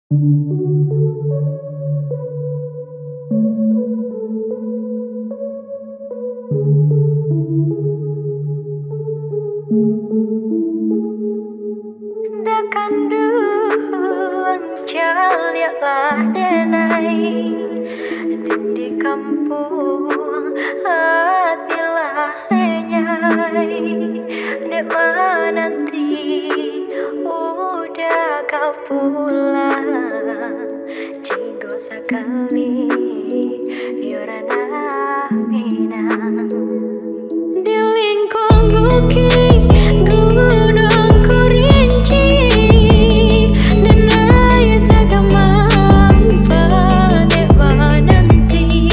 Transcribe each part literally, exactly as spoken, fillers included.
Ndak kanduang caliaklah denai, dan di kampuang hatilah lenyai, dek mananti uda ka pulang. Jigo sakali, yo ranah Minang. Di lingkuang bukik Gunuang Kurinci, denai tagamang padek mananti.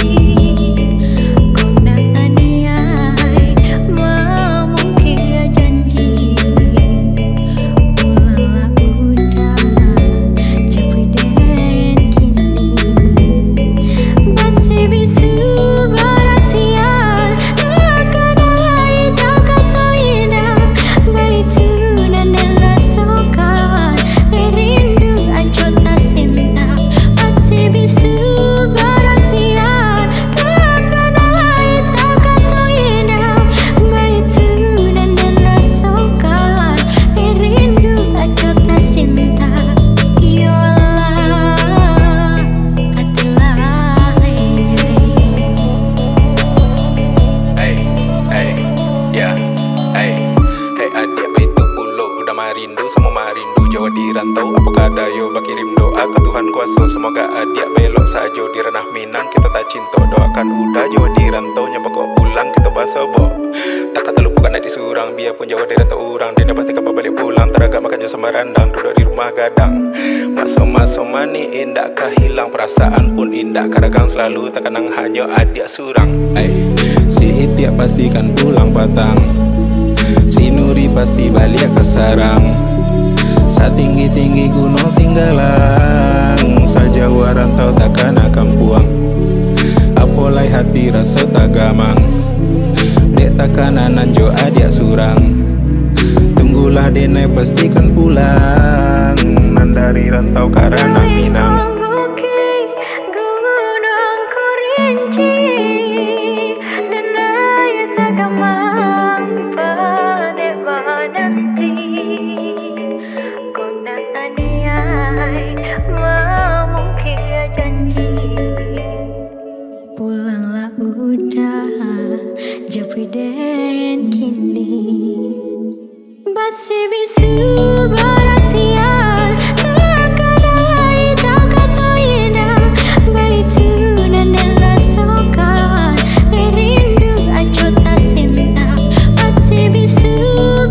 Kok ndak taniai mamungkia janji. Pulanglah uda, japuik den kini. Basibisu barasiahan, takana lai takato indak. Baitu nan den rasokan, dek rindu acok tasintak. Basibisu barasiahan, takana lai takato indak. Baitu nan den rasokan, dek rindu acok tasintak. Yo Allah, ati lai. Hey, hey, ya, hey. Hey, adiak, baitu pulo uda marindu, samo marindu jo di rantau. Apokoh ado yo bakirim doa ka Tuhan kuaso, samoga adiak baelok sajo di ranah Minang. Kito tacinto, doakan uda jo di rantau, nyo beko pulang kito basobok. Takah talupokan adiak surang, biapun jauah di rantau urang, den pasti ka babaliak pulang. Taragak makan jo samba randang, duduak di rumah gadang. Maso-maso manih indak ka hilang, parasaan pun indak ka ragang, salalu takanang hanyo adiak surang. Ai, si Itiak pastikan pulang patang, si Nuri pasti baliak ka sarang. Satinggi-tinggi Gunuang Singgalang, sajauah rantau takana kampuang. Apo lai hati raso tagamang, dek takana nan jo adiak surang. Tunggulah denai pastikan pulang, nan dari rantau ka ranah Minang. Bukik Gunuang Kurinci, denai tagamang padek mananti. Kok ndak taniai mamungkia janji. Pulanglah uda, japuik den kini. Basibisu barasiahan, takana lai takato indak. Baitu nan den rasokan, dek rindu acok tasintak. Basibisu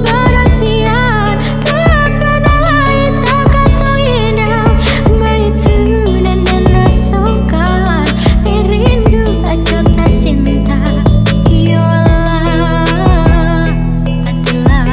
barasiahan, takana lai takato indak. Baitu nan den rasokan, dek rindu acok tasintak. Yo Allah, ati lai.